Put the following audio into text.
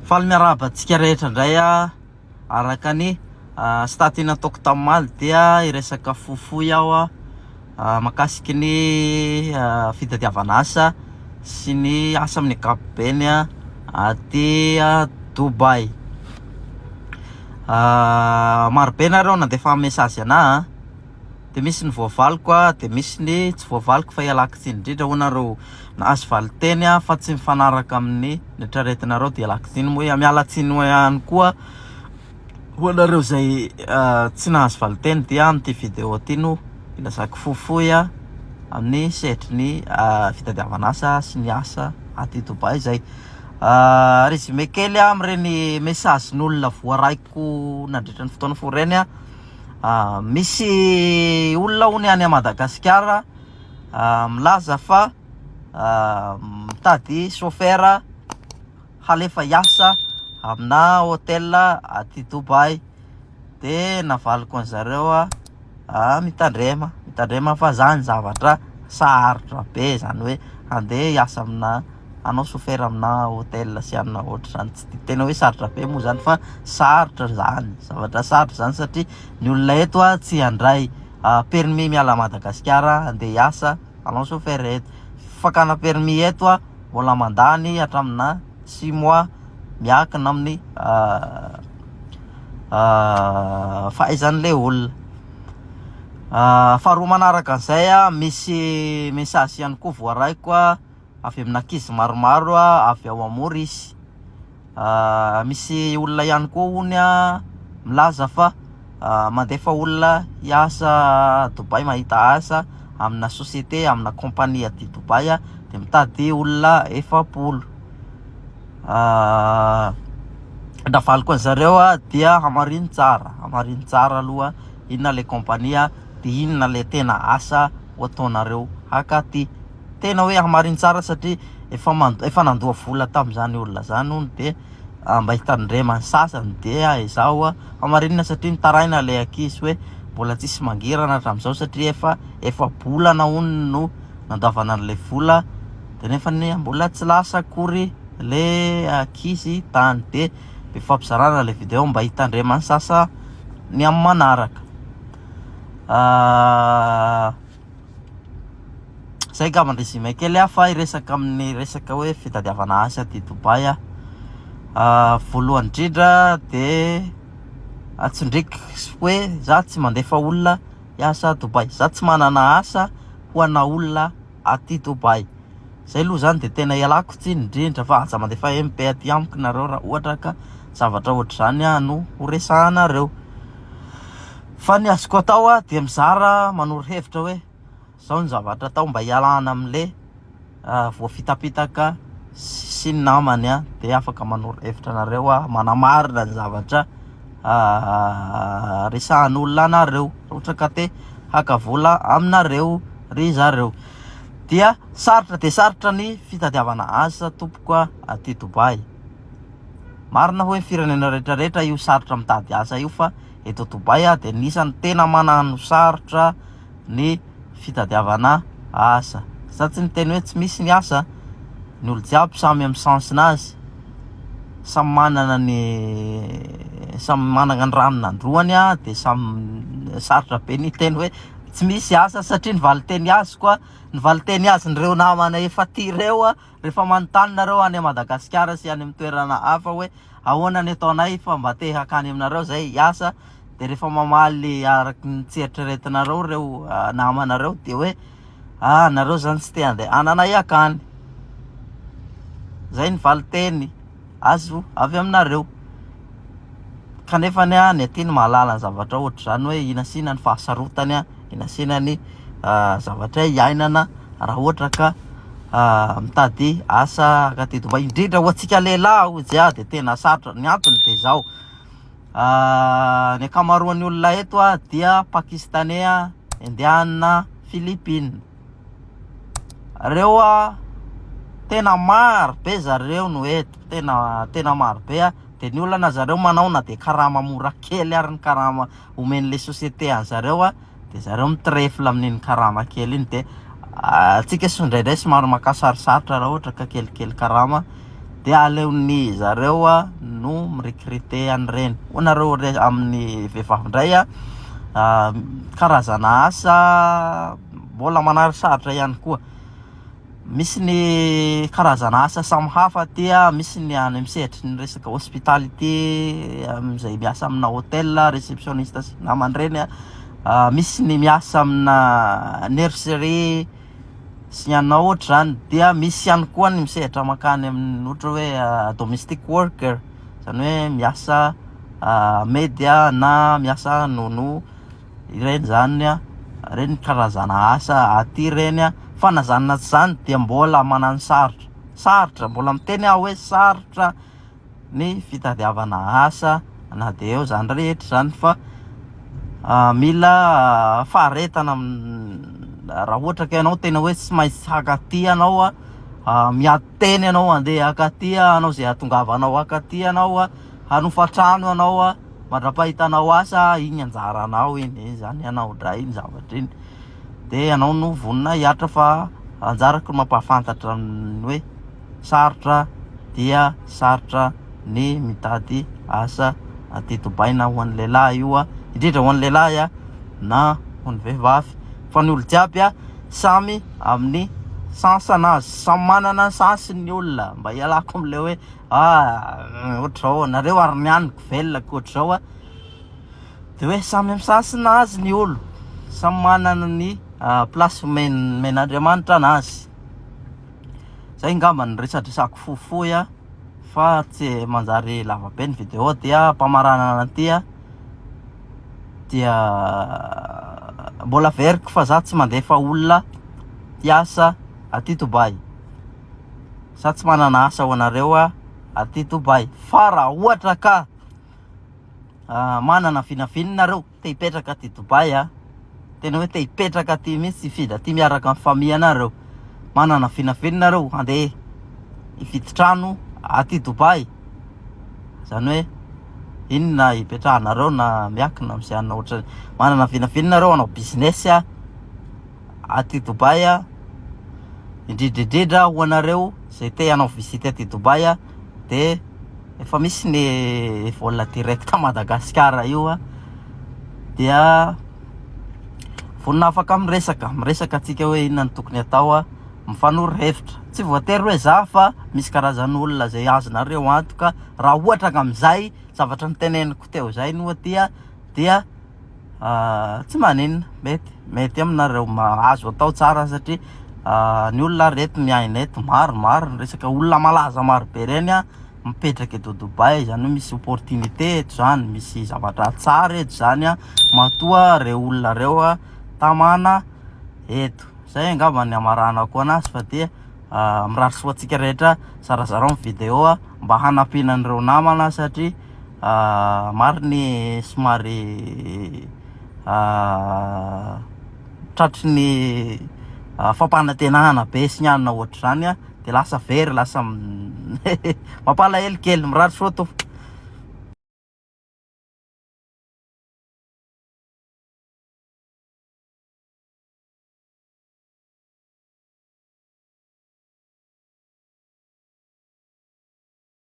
Faly miarahaba antsika rehetra indray a, araka ny statut nataoko tamin'ny omaly dia hiresaka fohifohy aho mahakasiky ny fitadiavana asa sy ny asa amin'ny ankapobeny aty Dubaï. Maro be nareo nandefa message anahy de misy ny voavaliko de misy ny tsy voavaliko fa ialako tsiny indrindra hoy nareo nahazo valinteny aho fa tsy mifanaraka amin'ny neritreretinareo dia ialako tsiny moa miala tsiny ihany koa ho anareo izay tsy nahazo valinteny dia amin'ity vidéo ity no ilazako fohifohy amin'ny sehatry ny fitadiavana asa sy ny asa aty Dubaï izay. Résumé kely amin'ireny message-n'olona voaraiko nandritra ny fotoana fohy ireny misy olona hono any Madagasikara milaza fa mitady chauffeur halefa hiasa amina hotel aty Dubaï de navaliko an'zareo ah mitandrema, mitandrema fa zany zavatra sarotra be zany hoe handeha hiasa amina hanao chauffeur amina hotel sy anona ohatr'izany tsy de tena hoe sarotra be moa zany fa sarotra zany, zavatra sarotra zany satria ny olona eto ah tsy handray permis miala Madagasikara handeha hiasa hanao chauffeur eto, fakana permis eto ah mbola mandany hatramina six mois miankina amin'ny fahaizan'ilay olona. Faharoa manaraka an'izay ah, misy message ihany koa voaraiko avy amina ankizy maromaro avy ao Maurice. Misy olona ihany koa hono milaza fa mandefa olona hiasa Dubaï mahita asa amina société amina compagnie aty Dubaï de mitady olona 40. Navaliko an'zareo dia hamarino tsara, hamarino tsara aloha inona le compagnie de inona le tena asa ho ataonareo hakaty. Tena hoe hamarino tsara satria efa mand- efa nandoa vola tamin'izany olona zany hono de mba hitandreman'ny sasany dia izaho hamarinina satria nitaraina le ankizy hoe mbola tsisy mangirana hatramin'izao satria efa efa-bolana hono no nandoavana an'ilay vola de nefany mbola tsy lasa akory le ankizy tany de mifampizarana le vidéo mba hitandreman'ny sasany amin'ny manaraka. Zay angamba ny résumé kely ah fa hiresaka amin'ny resaka hoe fitadiavana asa aty Dubaï aho. Voalohany indrindra de atsindriko hoe za tsy mandefa olona hiasa Dubaï, za tsy manana asa ho ana olona aty Dubaï. Zay aloha zany de tena ialako tsiny indrindra fa aza mandefa MP aty amiko nareo raha ohatra ka zavatra ohatr'izany no ho resahanareo. Fa ny azoko atao dia mizara manoro hevitra hoe zao ny zavatra atao mba hialana amle voafitapitaka sy ny namany a, de afaka manoro hevitra anareo aho manamarina ny zavatra resahan'olona anareo raha ohatra ka te haka vola aminareo ry zareo. Dia sarotra dia sarotra ny fitadiavana asa tompoko a aty Dubaï. Marina hoe firenena rehetra rehetra io sarotra mitady asa io fa eto Dubaï dia anisan'ny tena manano sarotra ny fitadiavana asa. Za tsy miteny hoe tsy misy ny asa, ny olo jiaby samy amin'ny chance-nazy, samy manana ny samy manana ny rano nandroany dia samy sarotra be ny hiteny hoe tsy misy asa satria ny valinteny azoko a, ny valinteny azon'ireo namana efa aty ireo a, Rehefa manontany nareo any Madagasikara sy any amin'ny toerana hafa hoe ahoana ny ataonay fa mba te hakany aminareo zay hiasa de rehefa mamaly araky ny tsy eritreretinareo reo namanareo de hoe ah nareo zany tsy te handeha ananay hakany, zay ny valinteny azo avy aminareo. Kanefa anie ny aty no mahalala ny zavatra ohatr'izany hoe inona sy inona ny fahasarotany, inona sy inona ny zavatra iainana raha ohatra ka mitady asa aty Dubaï, indrindra ho antsika lehilahy hoy izy dia tena sarotra, ny antony dia izao, ny ankamaroan'ny olona eto dia pakistanais, indiana, philippine, reo tena maro be zareo no eto, tena tena maro be. De ny olana zareo manao na de karama mora kely ary ny karama omen'le société an'zareo a, de zareo mi-trèfle amin'iny karama kely iny de antsika so indraindray somary maka sarosarotra raha ohatra ka kelikely karama. dia aleon'ny zareo no mi-recruter an'ireny. Ho anareo re amin'ny vehivavy indray a, karazana asa mbola manary sarotra ihany koa. Misy ny karazana asa samy hafa aty a, misy ny any amin'ny sehatry ny resaka hospitality amin'izay miasa amina hotel, receptionniste sy ny namany ireny a, misy ny miasa amina nurserie sy ny anao ohatr'izany, dia misy ihany koa ny misehatra mankany amin'ny ohatra hoe domestic worker, izany hoe miasa maid na miasa nounou. Ireny zany a, ireny karazana asa aty ireny a, fa na zany na tsy zany dia mbola manano sarotra, sarotra, mbola miteny aho hoe sarotra ny fitadiavana asa na de eo zany rehetra zany fa mila faharetana raha ohatra ka ianao tena hoe tsy maintsy haka aty ianao a, miady tena ianao handeha haka aty hanao izay hahatongavanao haka aty ianao a, hanofa trano ianao a. Mandra-pahitanao asa, iny anjaranao iny, iny zany ianao indray iny zavatra iny. De ianao no vonona hiaritra fa anjarako ny mampahafantatra ny hoe sarotra dia sarotra ny mitady asa aty Dubaï na ho an'ny lehilahy io a, indrindra ho an'ny lehilahy a na ho an'ny vehivavy. Fa ny olo jiaby a samy amin'ny sens anazy, samy manana ny sens ny olona, mba hialako am'le hoe Ah, ohatr'izao nareo ary ny any velona ko ohatr'izao a. De hoe samy misasina azy ny olo, samy manana ny place omen- omen'Andriamanitra anazy. Zay angamba ny resadresako fohifohy a, fa tsy manjary lava be ny video dia ampamaranana an'ity a, dia mbola averiko fa za tsy mandefa olona hiasa aty Dubaï. Za tsy manana asa ho anareo aty Dubaï fa raha ohatra ka manana vinavina nareo te hipetraka aty Dubaï a, tena hoe te hipetraka aty mihitsy hifindra aty miaraka amin'ny famille anareo, manana vinavina nareo handeha hividy trano aty Dubaï, zany hoe inona hipetrahanareo na miankina amin'izay anona ohatra manana vinavina nareo hanao business a. aty Dubaï a, indrindra indrindra ho anareo izay te hanao visite aty Dubaï a, de efa misy ny vol direct Madagasikara io a, dia vonona afaka miresaka, miresaka antsika hoe inona no tokony atao a, mifanoro hevitra, tsy voatery hoe za fa misy karazan'olona izay azonareo antoka raha ohatra ka amin'izay zavatra noteneniko teo izay no aty a dia Tsy maninona, mety, mety aminareo, azo atao tsara satria ny olona ary eto miaina eto maro maro ny resaka olona malaza maro be reny an mipetraka eto Dubaï, zany hoe misy opportunité eto zany, misy zavatra tsara eto zany an, matoa reo olona reo an tamana eto, zay angamba ny hamaranako anazy fa dia mirary soa antsika rehetra, zarazarao ny video mba hanampiana an'ireo namana satria Maro ny somary tratry ny fampanantenana be sy ny anona ohatr'izany dia lasa very, lasa mampalahelo kely. Mirary soa tompoko.